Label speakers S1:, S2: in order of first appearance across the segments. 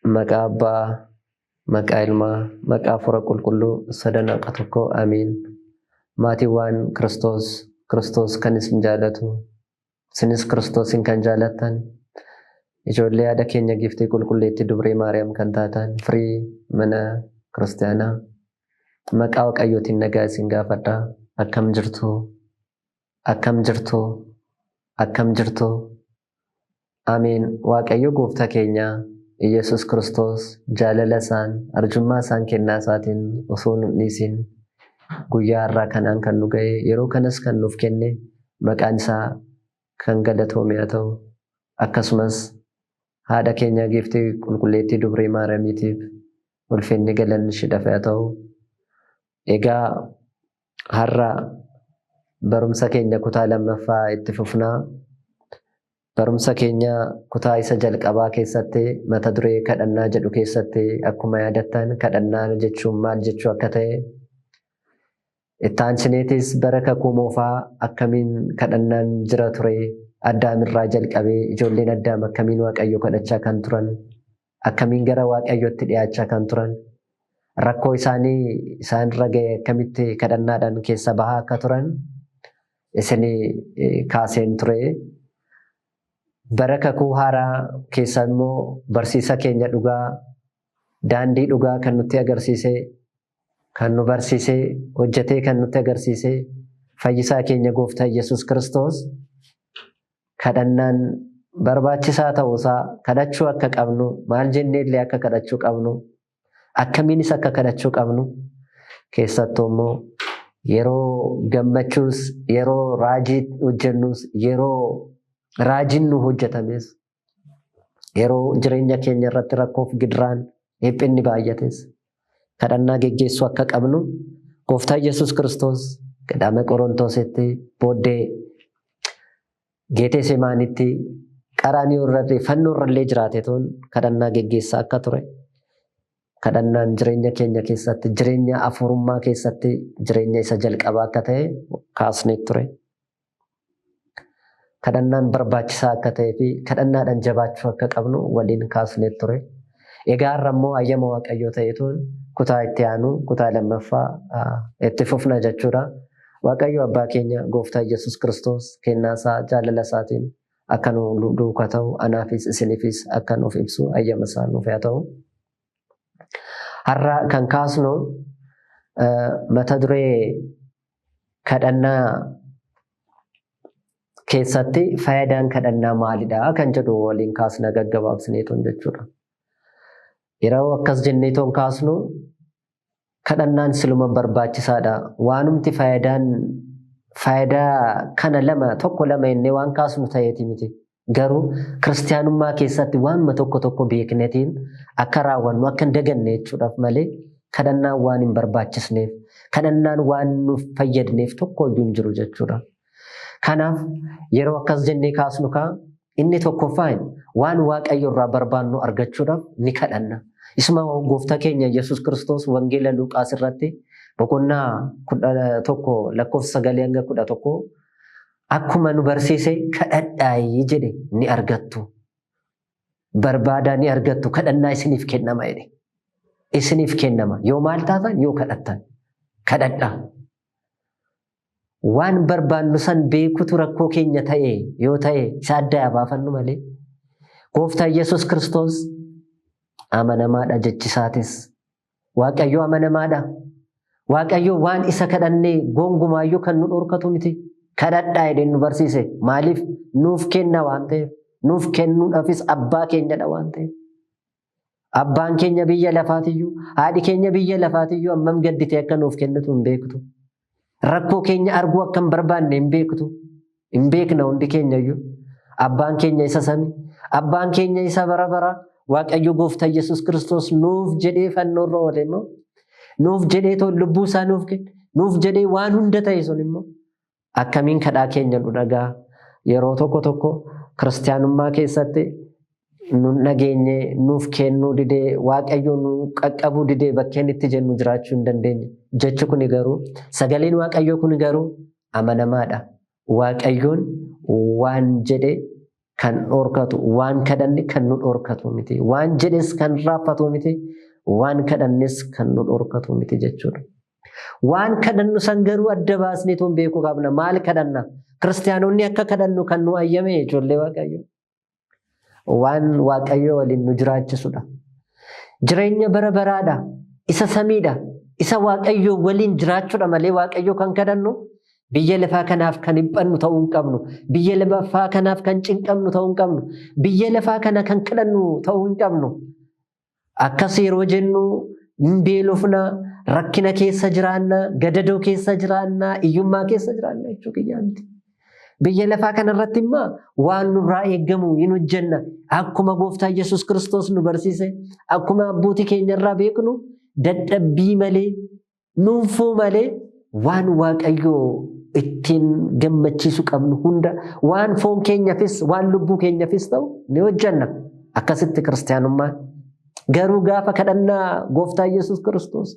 S1: Maqaa Abbaa, maqaa Ilmaa, maqaa Hafuura Qulqulluu sadan Waaqa tokko Amiin. Maatiiwwan Kiristoos, Kiristoos kan isin jaalatu, isinis Kiristoosin kan jaalattan, ijoollee haadha keenya giiftii qulqulleettii Dubree Maariyaam kan taatan, firii mana kiristaanaa, maqaa Waaqayyootiin nagaa isin gaafadha. Akkam jirtu? Akkam jirtu? Akkam jirtu? Amiin. Waaqayyo gooftaa keenya Iyyasuus Kiristoos jaalala isaan, arjummaa isaan kennaa isaatiin osoo nu hin dhiisin guyyaa har'aa kanaan kan nu ga'e, yeroo kanas kan nuuf kenne maqaan isaa kan galatoome haa ta'u. Akkasumas haadha keenya giiftii qulqulleettii Dubree Maariyaamiitiif ulfinni galanni isheedhaaf haa ta'u. Egaa har'a barumsa keenya kutaa lammaffaa itti fufnaa. Barumsa keenya kutaa isa jalqabaa keessatti mata duree kadhannaa jedhu keessatti akkuma yaadattan kadhannaa jechuun maal jechuu akka ta'e, itti aansineetis bara kakuu moofaa akkamiin kadhannaan jira ture, Addaam irraa jalqabee ijoolleen Addaam akkamiin Waaqayyo kadhachaa kan turan, akkamiin gara Waaqayyotti dhiyaachaa kan turan, rakkoo isaanii isaanirra ga'e akkamitti kadhannaadhaan keessa bahaa akka turan isinii kaaseen ture. Bara kakuu haaraa keessa immoo barsiisa keenya dhugaa, daandii dhugaa kan nutti agarsiise, kan nu barsiise, hojjetee kan nutti agarsiise fayyisaa keenya gooftaa Yesuus Kiristoos kadhannaan barbaachisaa ta'uusaa, kadhachuu akka qabnu, maal jennee illee akka kadhachuu qabnu, akkamiinis akka kadhachuu qabnu, keessattuu immoo yeroo gammachuus, yeroo raajii hojjennus, yeroo raajiin nu hojjetames, yeroo jireenya keenya irratti rakkoof gidiraan dhiphinni baay'ates kadhannaa geggeessuu akka qabnu gooftaa Yesuus Kiristoos gadaama Qorontositti, booddee Geetesemaanitti, Qaraaniyoo irratti fannoo irrallee jiraatetuun kadhannaa geggeessaa akka ture. Kadhannaan jireenya keenya keessatti, jireenya afuurummaa keessatti jireenya isa jalqabaa akka ta'e kaasnee ture. Kadhannaan barbaachisaa akka ta'ee fi kadhannaadhaan jabaachuu akka qabnu waliin kaasnee ture. Egaa har'a immoo ayyama Waaqayyoo ta'etuun kutaa itti aanu, kutaa lammaffaa itti fufna jechuudha. Waaqayyo abbaa keenya gooftaa Yesuus Kiristoos kennaa isaa jaalala isaatiin akka nu duukaa ta'u, anaafis isiniifis akka nuuf ibsu ayyama isaa nuuf haa ta'u. Har'a kan kaasnu mata duree kadhannaa keessatti faayidaan kadhannaa maalidha kan jedhu waliin kaasna gaggabaabsineetoon jechuudha. Yeroo akkas jenneetoon kaasnu kadhannaan siluma barbaachisaadha. Waanumti faayidaan faayidaa kana lama tokko lama jennee waan kaasnu ta'eeti miti. Garuu kiristiyaanummaa keessatti waanuma tokko tokko beeknetiin akka raawwannu akka hin daganne jechuudhaaf malee kadhannaan waan hin barbaachisneef, kadhannaan waan nuuf fayyadneef tokko iyyuu hin jiru jechuudha. Kanaaf yeroo akkas jennee kaasnu kaa inni tokkoffaan waan Waaqayyo irraa barbaannu argachuudhaaf ni kadhanna. Isuma gooftaa keenya Yesuus Kiristoos Wangeela Luqaas irratti boqonnaa 11 lakkoofsa 9 hanga 11 akkuma nu barsiise kadhadhaayii jedhe, ni argattu. Barbaadaa ni argattu, kadhannaa isiniif kennama jedhe. Isiniif kennama. Yoo maal taatan? Yoo kadhattan. Kadhadhaa. Waan barbaannu san beekutu rakkoo keenya ta'e yoo ta'e isa adda yaa baafannu malee. Gooftaa Yesuus Kiristoos amanamaadha jechisaatis. Waaqayyo amanamaadha. Waaqayyo waan isa kadhannee gongumaayyuu kan nu dhorkatu miti. Kadhadhaa jedheen nu barsiise. Maaliif? Nuuf kenna waan ta'eef. Nuuf kennuudhaafis abbaa keenyadha waan ta'eef. Abbaan keenya biyya lafaatiyyuu, haadhi keenya biyya lafaatiyyuu hammam gadditee akka nuuf kennitu hin beektu. Rakkoo keenya arguu akka hin barbaanne hin beektu. Hin beekna hundi keenyayyuu. Abbaan keenya isa sami, abbaan keenya isa bara bara, Waaqayyo gooftaa Yesuus Kiristoos nuuf jedhee fannoo irra oole immoo, nuuf jedhee too lubbuu isaa nuuf kenne, nuuf jedhee waan hunda ta'e sun immoo akkamiin kadhaa keenya nu dhagaa? Yeroo tokko tokko kiristiyaanummaa keessatti nu dhageenye, nuuf kennuu didee, Waaqayyo nu qaqqabuu didee bakkeen itti jennu jiraachuu hin dandeenye. Jechi kuni garuu, sagaleen Waaqayyoo kuni garuu amanamaadha. Waaqayyoon waan jedhe kan dhorkatu, waan kadhanne kan nu dhorkatu miti. Waan jedhes kan raafatu miti. Waan kadhannes kan nu dhorkatu miti jechuudha. Waan kadhannu san garuu adda baasnee tun beekuu qabna. Maal kadhanna? Kiristaanonni akka kadhannu kan nu ayyame ijoollee Waaqayyoo. Waan Waaqayyoo waliin nu jiraachisudha. Jireenya bara baraadha. Isa samiidha. Isa Waaqayyoo waliin jiraachuudha malee Waaqayyoo kan kadhannu biyya lafaa kanaaf kan dhiphannu ta'uu hin qabnu. Biyya lafaa kanaaf kan cinqamnu ta'uu hin qabnu. Biyya lafaa kana kan kadhannu ta'uu hin qabnu. Akkas yeroo jennu hin beelofna, rakkina keessa jiraanna, gadadoo keessa jiraanna, hiyyummaa keessa jiraanna jechuu kiyyaa miti. Biyya lafaa kanarratti immoo waan nurraa eeggamu hin hojjenna. Akkuma Gooftaa Yesuus Kiristoos nu barsiise, akkuma abbootii keenyarraa beeknu dadhabbii malee, nuunfuu malee waan Waaqayyoo ittiin gammachiisu qabnu hunda waan foon keenyafis waan lubbuu keenyafis ta'u ni hojjenna. Akkasitti kiristaanummaan. Garuu gaafa kadhannaa Gooftaa Yesuus Kiristoos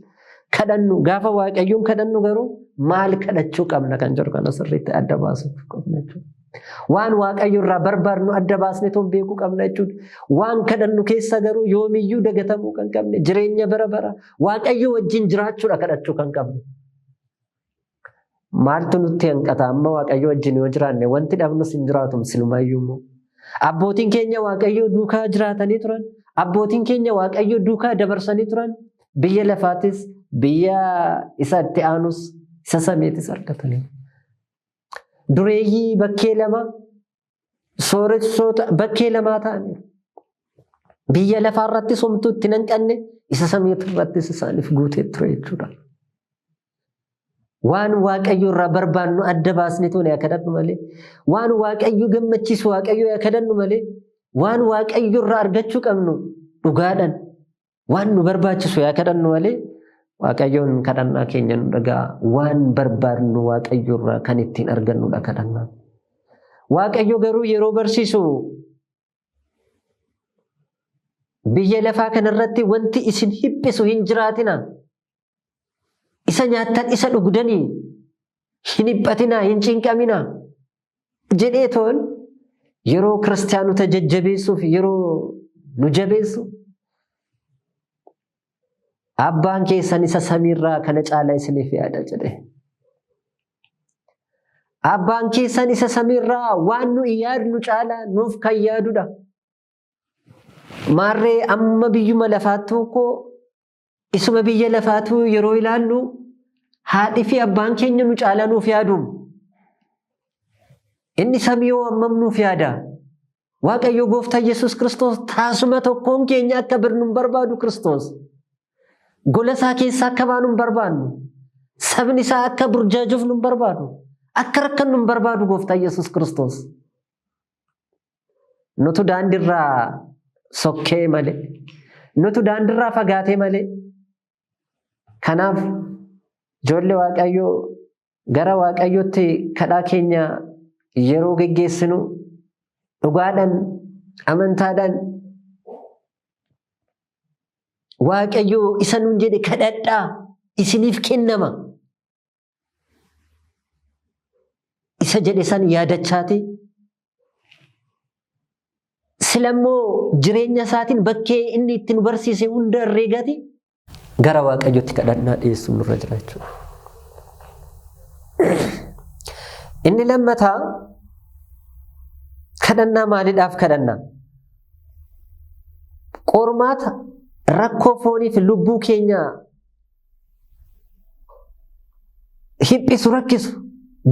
S1: kadhannu gaafa Waaqayyoon kadhannu garuu maal kadhachuu qabna kan jedhu kana sirriitti adda baasuu qabna jechuudha. Waan Waaqayyo irraa barbaadnu adda baasnee toon beekuu qabna jechuudha. Waan kadhannu keessa garuu yoomiyyuu dagatamuu kan qabne jireenya bara bara Waaqayyo wajjin jiraachuudha kadhachuu kan qabnu. Maaltu nutti hanqata amma Waaqayyo wajjin yoo jiraanne wanti dhabnus hin jiraatu silumayyuu immoo. Abbootiin keenya Waaqayyo duukaa jiraatanii turan. Abbootiin keenya Waaqayyo duukaa dabarsanii turan. Biyya lafaatis biyya isa itti aanus isa samiitis argatanii. Dureeyyii bakkee lama sooressoota bakkee lamaa ta'aniiru. Biyya lafaa irrattis homtuu itti hin hanqanne isa samiitti irrattis isaaniif guutee ture jechuudha. Waan Waaqayyo irraa barbaannu adda baasnee toone haa kadhannu malee, waan Waaqayyo gammachiisu Waaqayyo haa kadhannu malee, waan Waaqayyo irraa argachuu qabnu dhugaadhaan waan nu barbaachisu haa kadhannu malee, Waaqayyoon kadhannaa keenya nu dhaga'a. Waan barbaadnu Waaqayyo irraa kan ittiin argannudha kadhannaan. Waaqayyo garuu yeroo barsiisu biyya lafaa kanarratti wanti isin dhiphisu hin jiraatina. Isa nyaattan isa dhugdanii hin dhiphatinaa hin cinqaminaa jedhee toon yeroo kiristaanota jajjabeessuuf yeroo nu jabeessu abbaan keessan isa samiirraa kana caala isiniif yaada jedhe. Abbaan keessan isa samiirraa waan nu yaadnu caala nuuf kan yaadudha. Maarree amma biyyuma lafaattuu koo isuma biyya lafaatuu yeroo ilaallu haadhi fi abbaan keenya nu caalaa nuuf yaadu. Inni samii hoo hammam nuuf yaada? Waaqayyo Gooftaa Yesuus Kiristoos taasuma tokkoon keenya akka birnu hin barbaadu Kiristoos. Gola isaa keessaa akka baanu hin barbaannu. Sabni isaa akka burjaajofnu hin barbaadu. Akka rakkannu hin barbaadu Gooftaa Yesuus Kiristoos. Nutu daandirraa sokkee malee. Nutu daandirraa fagaatee malee. Kanaaf ijoollee Waaqayyoo gara Waaqayyootti kadhaa keenya yeroo geggeessinu dhugaadhaan amantaadhaan Waaqayyoo isa nuun jedhe kadhadhaa isiniif kennama. Isa jedhe san yaadachaati. Sila immoo jireenya isaatiin bakkee inni itti nu barsiise hunda herreegaati. Gara Waaqayyootti kadhannaa dhiyeessuun nurra jira jechuudha. Inni lammataa kadhannaa maaliidhaaf kadhannaa? Qormaata rakkoo foonii fi lubbuu keenya hiphisu rakkisu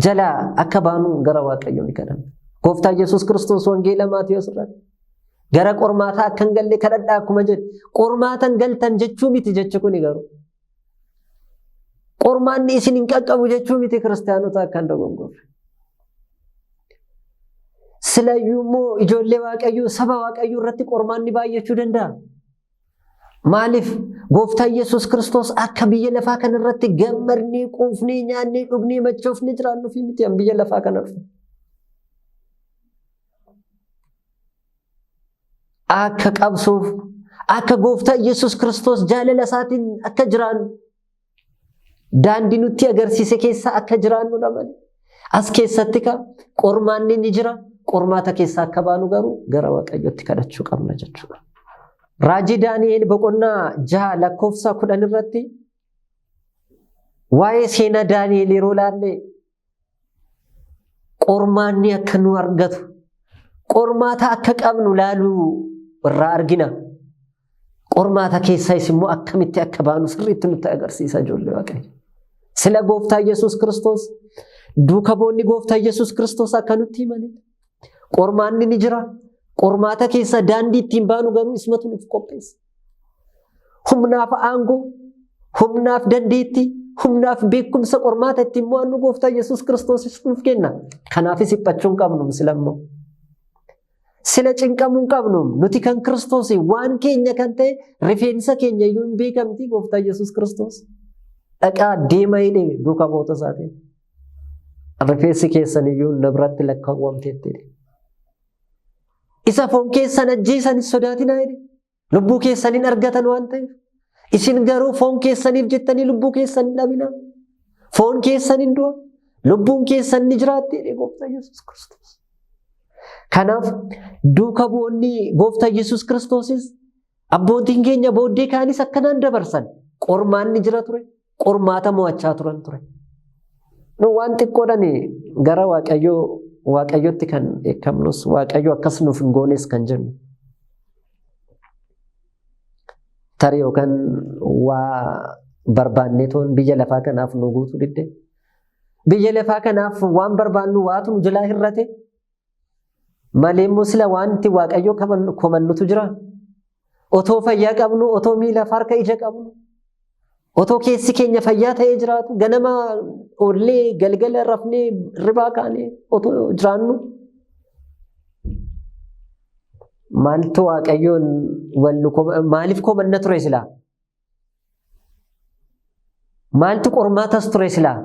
S1: jalaa akka baanu gara Waaqayyoo ni kadhanna. Gooftaa Yesuus Kiristoos Wangeela Maatiyos irratti gara qormaataa akka hin galle kadhadhaa akkuma jedhe qormaata hin galtan jechuu miti jechi kuni garuu. Qormaanni isin hin qaqqabu jechuu miti kiristaanota akka hin dogongorre. Silayyuu immoo ijoollee Waaqayyoo saba Waaqayyoo irratti qormaanni baay'achuu danda'a. Maaliif Gooftaa Yesuus Kiristoos akka biyya lafaa kana irratti gammadnee, quufnee, nyaannee, dhugnee, machoofnee jiraannuuf miti an biyya lafaa kana dhufe. Akka qabsoof, akka Gooftaa Yesuus Kiristoos jaalala isaatiin akka jiraannu, daandii nutti agarsiise keessa akka jiraannudha malee. As keessatti ka qormaanni ni jira, Qormaata keessaa akka baanu garuu gara Waaqayyootti kadhachuu qabna jechuudha. Raajii Daani'el boqonnaa 6 lakkoofsa 10 irratti waa'ee seenaa Daani'el yeroo ilaalle qormaanni akka nu argatu, qormaata akka qabnu laaluu irraa argina. Qormaata keessaas immoo akkamitti akka baanu sirriitti nutti agarsiisa ijoollee Waaqayyo. Sila Gooftaa Yesuus Kiristoos duuka boonni Gooftaa Yesuus Kiristoos akka nutti himanitti qormaanni ni jira. Qormaata keessa daandii ittiin baanu garuu ismatu nuuf qopheessa. Humnaaf aangoo, humnaaf dandeettii, humnaaf beekumsa qormaata ittiin mo'annu Gooftaa Yesuus Kiristoos nuuf kenna. Kanaafis dhiphachuu hin qabnu sila immoo. Sila cinqamuu hin qabnu. Nuti kan Kiristoos waan keenya kan ta'e rifeensa keenya iyyuu hin beekamti Gooftaa Yesuus Kiristoos. Dhaqaa deema jedhee duuka bu'oota isaatiin. Rifeensi keessan iyyuu na biratti lakkaawwamteetti jedhe. Isa foon keessan ajjeesan hin sodaatinaa jedhe. Lubbuu keessan hin argatan waan ta'eef. Isin garuu foon keessaniif jettanii lubbuu keessan hin dhabinaa. Foon keessan hin du'a. Lubbuun keessan ni jiraatti jedhe Gooftaa Yesuus Kiristoos. Kanaaf duuka bu'oonni Gooftaa Yesuus Kiristoosis abbootiin keenya booddee kaanis akkanaan dabarsan. Qormaanni jira ture. Qormaata mo'achaa turan ture. Nu waan xiqqoodhaan gara Waaqayyoo Waaqayyotti kan dheekkamnus Waaqayyo akkas nuuf hin goones kan jennu. Tarii yookaan waa barbaannee toon biyya lafaa kanaaf nu guutuu didde. Biyya lafaa kanaaf waan barbaannu waatu nu jalaa hir'ate. Malee immoo sila wanti Waaqayyo komannutu jira. Otoo fayyaa qabnu, otoo miila fi harka ija qabnu, otoo keessi keenya fayyaa ta'ee jiraatu, ganama oollee galgala rafnee ribaa kaanee otoo jiraannu. Maaltu Waaqayyoon wal nu maaliif komanna ture silaa? Maaltu qormaatas ture silaa?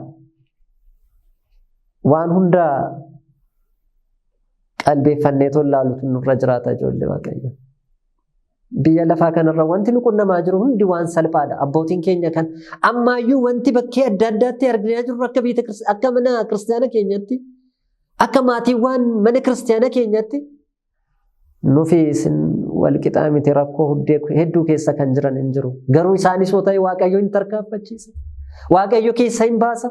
S1: Waan hunda qalbeeffannee laalutu nurra jiraata ijoollee Waaqayyo. Biyya lafaa kanarra wanti nu qunnamaa jiru hundi waan salphaadha. Abbootiin keenya kan ammaayyuu wanti bakkee adda addaatti arginaa jirru akka biyya akka mana kiristaana keenyatti, akka maatiiwwan mana kiristaana keenyatti nufi isin wal qixaa miti, rakkoo hedduu keessa kan jiran hin jiru. Garuu isaanis yoo ta'e Waaqayyo hin tarkaanfachiisa. Waaqayyo keessa hin baasa.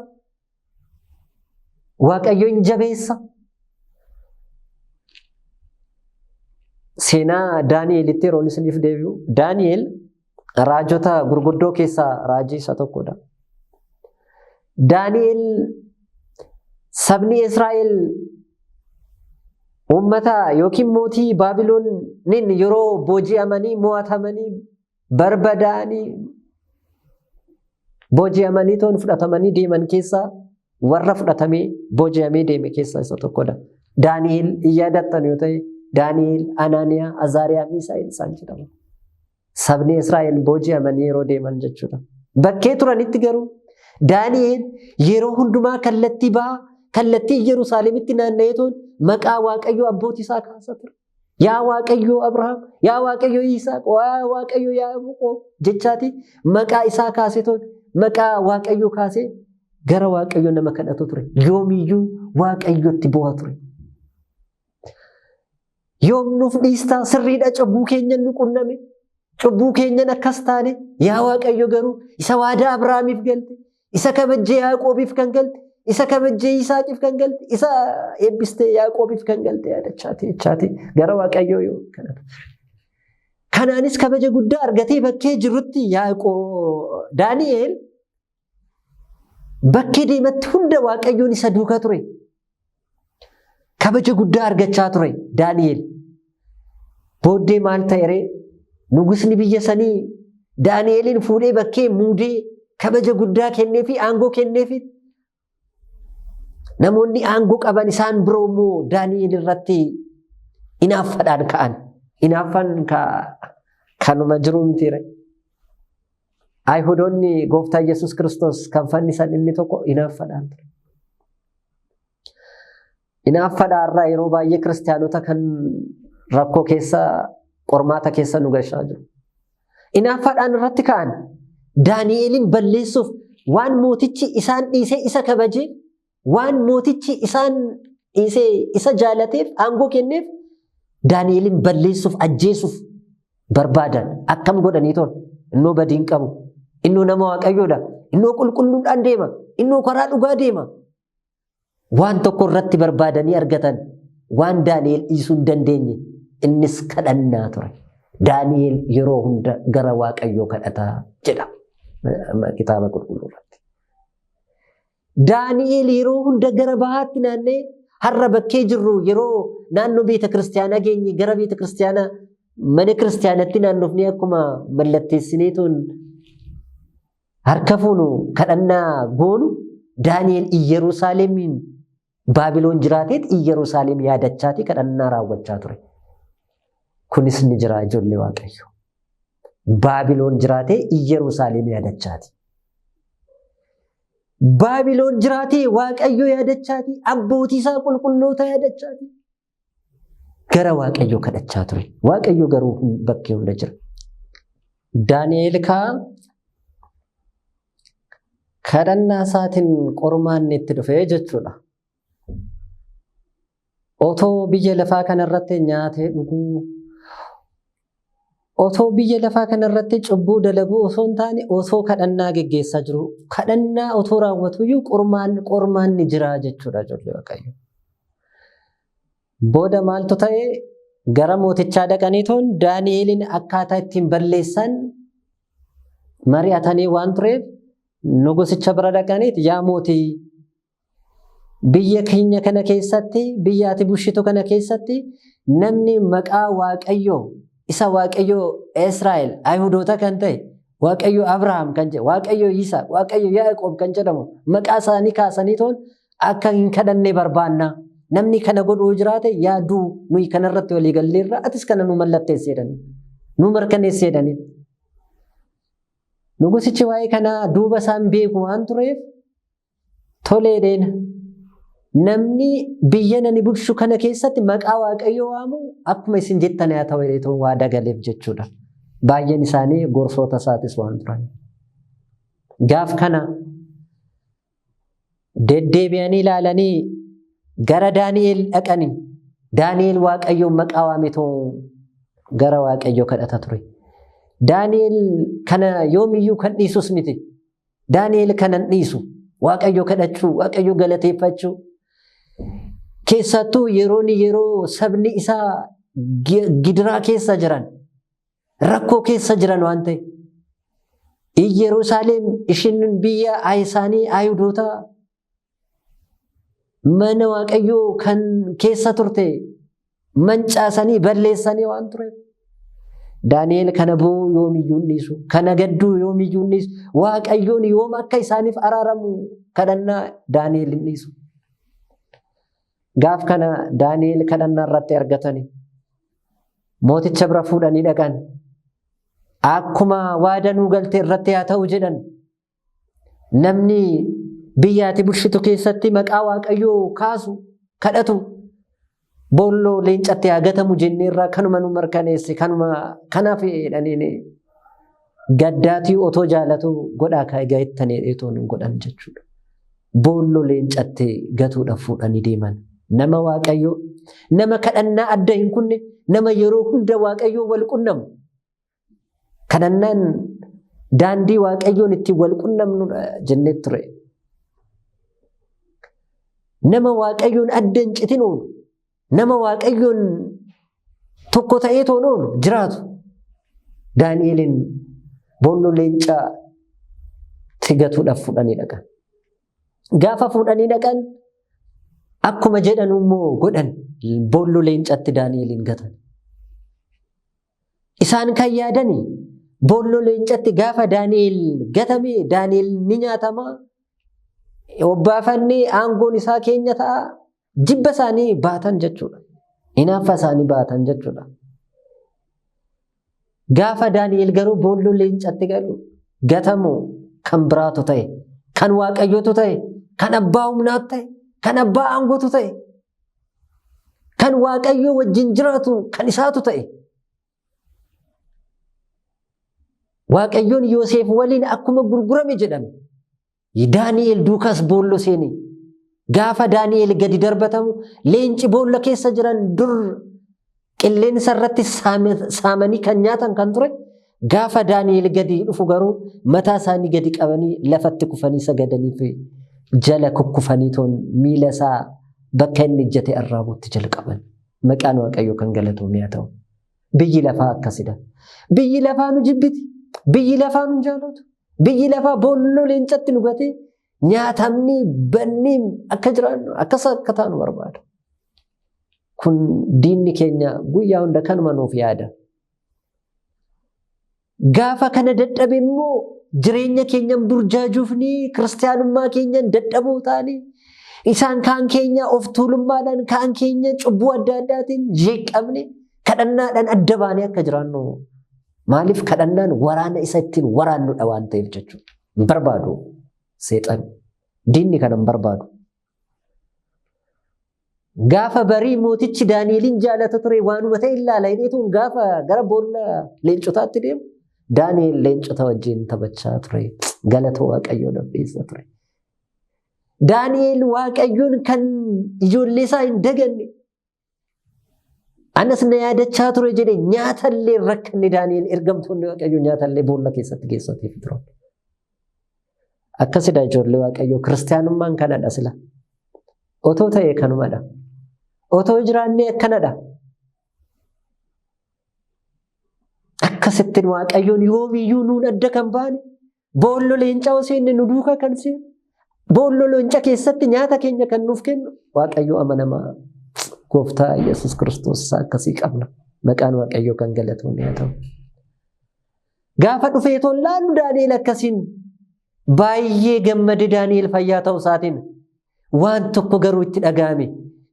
S1: Waaqayyo hin jabeessa. Seenaa Daani'elitti yeroon isiniif deebi'u, Daani'el raajota gurguddoo keessaa raajii isa tokkodha. Daani'el sabni Israa'el uummata yookiin mootii Baabilooniin yeroo booji'amanii mo'atamanii barbadaa'anii booji'amanii toon fudhatamanii deeman keessaa warra fudhatamee booji'amee deeme keessaa isa tokkodha. Daani'el hin yaadattan yoo ta'e Daani'el, Anaaniyaa, Azaariyaa, Miisaa'el isaan jedhamu. Sabni Israa'el booji'amanii yeroo deeman jechuudha. Bakkee turanitti garuu Daani'el yeroo hundumaa kallattii bahaa kallattii Yerusaalemitti naanna'ee toon maqaa Waaqayyoo abbootii isaa kaasa ture. Yaa Waaqayyoo Abrahaam, yaa Waaqayyoo Yisaaq, yaa Waaqayyoo Yaaqoob jechaati maqaa isaa kaasee toon maqaa Waaqayyoo kaasee gara Waaqayyoo nama kadhatu ture. Yoomiyyuu Waaqayyotti bu'aa ture. Yoom nuuf dhiistaa? Sirriidha, cubbuu keenyan nu qunname. Cubbuu keenyan akkas taane. Yaa Waaqayyo garuu isa waadaa Abrahaamiif galte, isa kabajjee Yaaqoobiif kan galte, isa kabajjee Yisaaqiif kan galte, isa eebbistee Yaaqoobiif kan galte yaadachaati jechaati gara Waaqayyoo yoo kadhatu. Kanaanis kabaja guddaa argatee bakkee jirutti Yaaqoo Daani'eel bakkee deematti hunda Waaqayyoon isa duukaa ture. Kabaja guddaa argachaa ture Daani'el. Booddee maal ta'e ree? Nugusni biyya sanii Daani'elin fuudhee bakkee muudee kabaja guddaa kenneefi aangoo kenneefi. Namoonni aangoo qaban isaan biroo immoo Daani'el irratti inaaffaadhaan ka'an. Inaaffaan kanuma jiru miti ree? Ayihudoonni Gooftaa Yesuus Kiristoos kan fannisan inni tokko inaaffaadhaan ture. Inaaffaadhaa irraa yeroo baay'ee kiristaanota kan rakkoo keessa qormaata keessa nu gashaa jiru. Inaaffaadhaan irratti ka'an Daani'eliin balleessuuf waan mootichi isaan dhiisee isa kabajee, waan mootichi isaan dhiisee isa jaalateef aangoo kenneef Daani'elin balleessuuf ajjeesuuf barbaadan. Akkam godhanii toon? Innoo badii hin qabu. Innoo nama Waaqayyoodha. Innoo qulqulluudhaan deema. Innoo karaa dhugaa deema. Waan tokko irratti barbaadanii argatan. Waan Daani'el dhiisuu hin dandeenye. Innis kadhannaa ture. Daani'el yeroo hunda gara Waaqayyoo kadhataa jedha kitaaba qulqulluu irratti. Daani'el yeroo hunda gara bahaatti naannee har'a bakkee jirru yeroo naannoo beeta kiristaanaa geenye gara beeta kiristaanaa mana kiristaanatti naannofnee akkuma mallatteessineetuun harka fuunu kadhannaa goonu Daani'el Iyyerusaalemiin Baabiloon jiraateet Iyyerusaalem yaadachaatii kadhannaa raawwachaa ture. Kunis ni jira ijoollee Waaqayyo. Baabiloon jiraatee Iyyerusaalem yaadachaati. Baabiloon jiraatee Waaqayyo yaadachaati. Abbootii isaa qulqulloota yaadachaati. Gara Waaqayyoo kadhachaa ture. Waaqayyo garuu bakkee hunda jira. Daani'eel kaa kadhannaa isaatiin qormaanni itti dhufee jechuudha. Otoo biyya lafaa kanarratti nyaatee dhuguu, otoo biyya lafaa kanarratti cubbuu dalaguu osoo hin taane osoo kadhannaa geggeessaa jiru, kadhannaa otoo raawwatuyyuu qormaanni jira jechuudha ijoollee Waaqayyoo. Booda maaltu ta'e? Gara mootichaa dhaqaniituun Daani'eelin akkaataa ittiin balleessan mari'atanii waan tureef nugusicha bira dhaqaniit yaa mootii biyya keenya kana keessatti biyya ati bushitu kana keessatti namni maqaa Waaqayyoo isa Waaqayyoo Israa'el Ayihudoota kan ta'e Waaqayyoo Abrahaam kan jedhu Waaqayyoo Yisaaq Waaqayyoo Yaaqoob kan jedhamu maqaa isaanii kaasanii toon akka hin kadhanne barbaanna. Namni kana godhuu jiraate yaaduu nuyi kanarratti walii galleerra atis kana nu mallatteessi jedhanii nu mirkaneessi jedhanii. Nugusichi waa'ee kanaa duuba isaan beeku waan tureef toleedheen namni biyya nani bulchu kana keessatti maqaa Waaqayyoo waamu akkuma isin jettan haa ta'u jedhee waa dagaleef jechuudha. Baay'een isaanii gorsoota isaatis waan turan. Gaaf kana deddeebi'anii ilaalanii gara Daani'el dhaqanii Daani'el Waaqayyoon maqaa waametoo gara Waaqayyoo kadhata ture. Daani'el kana yoomiyyuu kan dhiisus miti. Daani'el kana hin dhiisu. Waaqayyo kadhachuu, Waaqayyo galateeffachuu. Keessattuu yeroon yeroo sabni isaa gidiraa keessa jiran, rakkoo keessa jiran waan ta'e. Iyyerusaalem ishiin biyya isaanii Ayihudootaa mana Waaqayyoo kan keessa turte mancaasanii balleessanii waan tureef. Daani'el kana boo'uu yoomiyyuu hin dhiisu. Kana gadduu yoomiyyuu hin dhiisu. Waaqayyoon yoom akka isaaniif araaramu kadhannaa Daani'el hin dhiisu. Gaaf kana Daani'el kadhannaa irratti argatanii mooticha bira fuudhanii dhaqan. Akkuma waada nuu galte irratti haa ta'u jedhan. Namni biyya ati bulchitu keessatti maqaa Waaqayyoo kaasu kadhatu boolloo leencatti haa gatamu jenneerraa kanuma nu mirkaneesse kanuma kanaaf jedhaniin gaddaatii otoo jaalatu godhaa kaa egaa ittanii dheetoon hin godhan jechuudha. Boolloo leencatti gatuudhaaf fuudhanii deeman. Nama Waaqayyoo nama kadhannaa adda hin kunne nama yeroo hunda Waaqayyoo wal qunnamu. Kadhannaan daandii Waaqayyoon ittiin wal qunnamnudha jennee ture. Nama Waaqayyoon adda hin citin oolu, nama Waaqayyoon tokko ta'ee toon oolu jiraatu. Daani'eliin boolloo leencaa gatuudhaaf fuudhanii dhaqan. Gaafa fuudhanii dhaqan akkuma jedhan immoo godhan boolloo leencatti Daani'eliin gatan. Isaan kan yaadani boolloo leencatti gaafa Daani'el gatame Daani'el ni nyaatama. Obbaafanni aangoon isaa keenya ta'a. Jibba isaanii baatan jechuudha. Hinaaffaa isaanii baatan jechuudha. Gaafa Daani'el garuu boolloo leencatti galu gatamu kan biraatu ta'e, kan Waaqayyootu ta'e, kan abbaa humnaatu ta'e, kan abbaa aangootu ta'e. Kan Waaqayyoo wajjin jiraatu kan isaatu ta'e. Waaqayyoon Yoseef waliin akkuma gurgurame jedhame. Daani'el duukaas boolloo seene. Gaafa Daani'el gadi darbatamu leenci boolla keessa jiran dur qilleensa irratti saamanii kan nyaatan kan ture gaafa Daani'el gadi dhufu garuu mataa isaanii gadi qabanii lafatti kufanii sagadanii fi jala kukkufanii toon miila isaa bakka inni ejjete arraabuutti jalqaban. Maqaan Waaqayyoo kan galatoome haa ta'u. Biyyi lafaa akkasidha. Biyyi lafaa nu jibbiti. Biyyi lafaa nu jaalatu. Biyyi lafaa boolloo leencatti nu gatee nyaatamni bannii akka jiraannu akkas akka taanu barbaada. Kun diinni keenya guyyaa hunda kanuma nuuf yaada. Gaafa kana dadhabe immoo jireenya keenyan burjaajuufni kiristaanummaa keenyan dadhaboo taane isaan kaan keenya of tuulummaadhaan kaan keenya cubbuu adda addaatiin jeeqamne kadhannaadhaan adda baanee akka jiraannu maaliif kadhannaan waraana isa ittiin waraannudha waan ta'eef jechuudha. Hin barbaadu seexan diinni kana hin barbaadu. Gaafa barii mootichi Daani'eliin jaalata ture waanuma ta'e ilaala jedheetuun gaafa gara boolla leencotaatti deemu Daani'el leencota wajjin taphachaa ture. Galata Waaqayyoo dhabdeessa ture. Daani'el Waaqayyoon kan ijoollee isaa hin daganne anas na yaadachaa ture jedhe nyaatallee rakkanne Daani'el ergamtoonni Waaqayyoo nyaatallee boolla keessatti geessatiif turan. Akkasidha ijoollee Waaqayyoo kiristaanummaan kanadha sila. Otoo ta'e kanumadha. Otoo jiraannee akkanadha. Akkasittiin Waaqayyoon yoomiyyuu nuun adda kan baane boollo leencaa osoo inni nu duukaa kan seenu boollo leenca keessatti nyaata keenya kan nuuf kennu Waaqayyo amanamaa Gooftaa Yesuus Kiristoos isaa akkasii qabna. Maqaan Waaqayyoo kan galatoome haa ta'u. Gaafa dhufee tollaan Daani'el akkasiin baay'ee gammade Daani'el fayyaa ta'uu isaatiin waan tokko garuu itti dhaga'ame.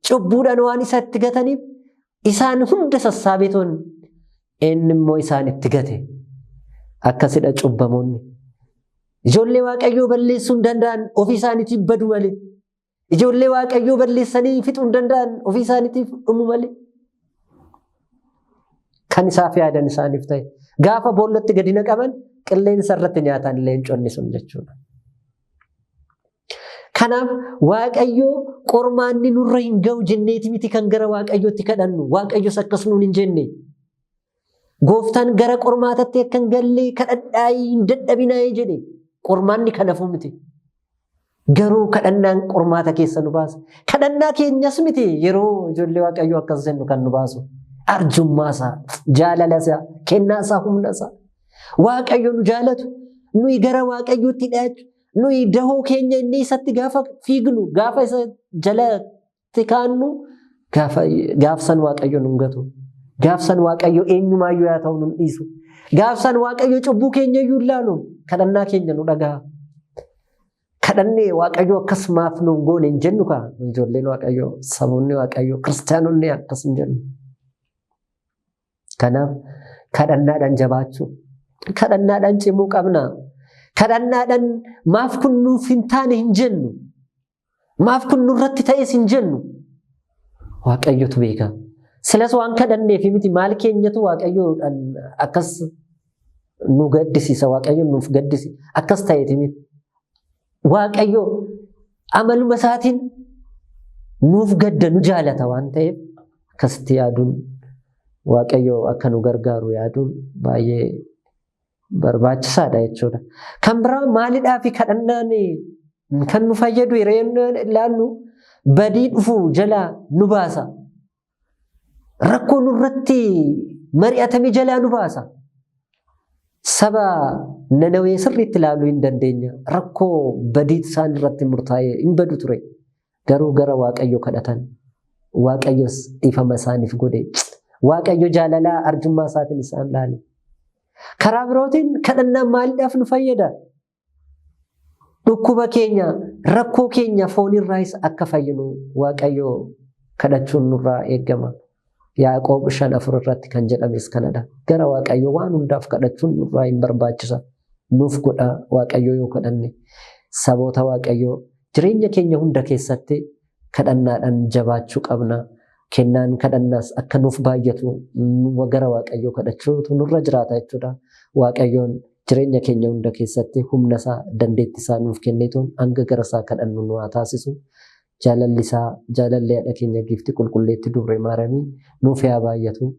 S1: Cubbuudhaan waan isa itti gataniif isaan hunda sassaabeetoon inni immoo isaan itti gate. Akkasidha cubbamoonni. Ijoollee Waaqayyoo balleessuu hin danda'an ofii isaaniitiif badu malee. Ijoollee Waaqayyoo balleessanii fixuu hin danda'an ofii isaaniitiif dhumu malee. Kan isaaf yaadan isaaniif ta'e. Gaafa boollatti gadi naqaman qilleensa irratti nyaatan leenconni sun jechuudha. Kanaaf Waaqayyoo qormaanni nurra hin ga'u jenneeti miti kan gara Waaqayyootti kadhannu. Waaqayyos akkas nuun hin jenne. Gooftaan gara qormaatatti akka hin galle kadhadhaayii hin dadhabinaayii jedhe. Qormaanni kanafuu miti. Garuu kadhannaan qormaata keessa nu baasa. Kadhannaa keenyas miti yeroo ijoollee Waaqayyoo akkas jennu kan nu baasu. Arjummaa isaa, jaalala isaa, kennaa isaa, humna isaa. Waaqayyo nu jaalatu, nuyi gara Waaqayyootti dhiyaachuu, nuyi dahoo keenya inni isatti gaafa fiignu, gaafa isa jalatti kaannu, gaafsan Waaqayyo nu gatu. Gaafsan Waaqayyo eenyumaayyuu haa ta'u nu dhiisu. Gaafsan Waaqayyo cubbuu keenya iyyuu ilaalu kadhannaa keenya nu dhaga'a. Kadhannee Waaqayyo akkas maaf nu goone hin jennu kaa ijoolleen Waaqayyo, saboonni Waaqayyo, kiristaanonni akkas hin jennu. Kanaaf kadhannaadhaan jabaachuu, kadhannaadhaan cimuu qabna. Kadhannaadhaan maaf kun nuuf hin taane hin jennu. Maaf kun nurratti ta'es hin jennu. Waaqayyotu beeka. Silas waan kadhanneef miti maal keenyatu Waaqayyoodhaan akkas nu gaddisiisa Waaqayyo nuuf gaddisi akkas ta'eeti miti. Waaqayyo amaluma isaatiin nuuf gadda nu jaalata waan ta'eef akkasitti yaaduun Waaqayyo akka nu gargaaru yaaduun baay'ee barbaachisaadha jechuudha. Kan biraa maalidhaa fi kadhannaan kan nu fayyadu yeroo ilaallu badii dhufu jalaa nu baasa. Rakkoo nurratti mari'atame jalaa nu baasa. Saba Nanawee sirriitti ilaaluu hin dandeenya. Rakkoo badii isaan irratti murtaa'ee hin badu ture. Garuu gara Waaqayyo kadhatan. Waaqayyos dhiifama isaaniif godhe. Waaqayyo jaalalaa arjummaa isaatiin isaan laale. Karaa birootiin kadhannaan maaliidhaaf nu fayyada? Dhukkuba keenya, rakkoo keenya foonirraayis akka fayyinu Waaqayyo kadhachuun nurraa eegama. Yaaqoob 5:4 irratti kan jedhames kanadha. Gara Waaqayyo waan hundaaf kadhachuun nurraa hin barbaachisa. Nuuf godha Waaqayyo yoo kadhanne. Saboota Waaqayyoo jireenya keenya hunda keessatti kadhannaadhaan jabaachuu qabna. Kennaan kadhannaas akka nuuf baay'atu gara Waaqayyoo kadhachuutu nurra jiraata jechuudha. Waaqayyoon jireenya keenya hunda keessatti humna isaa, dandeettii isaa nuuf kenneetuun hanga gara isaa kadhannu nu haa taasisu. Jaalalli isaa jaalalli haadha keenya giiftii qulqulleettii dubree Maariyaamii nuuf haa baay'atu.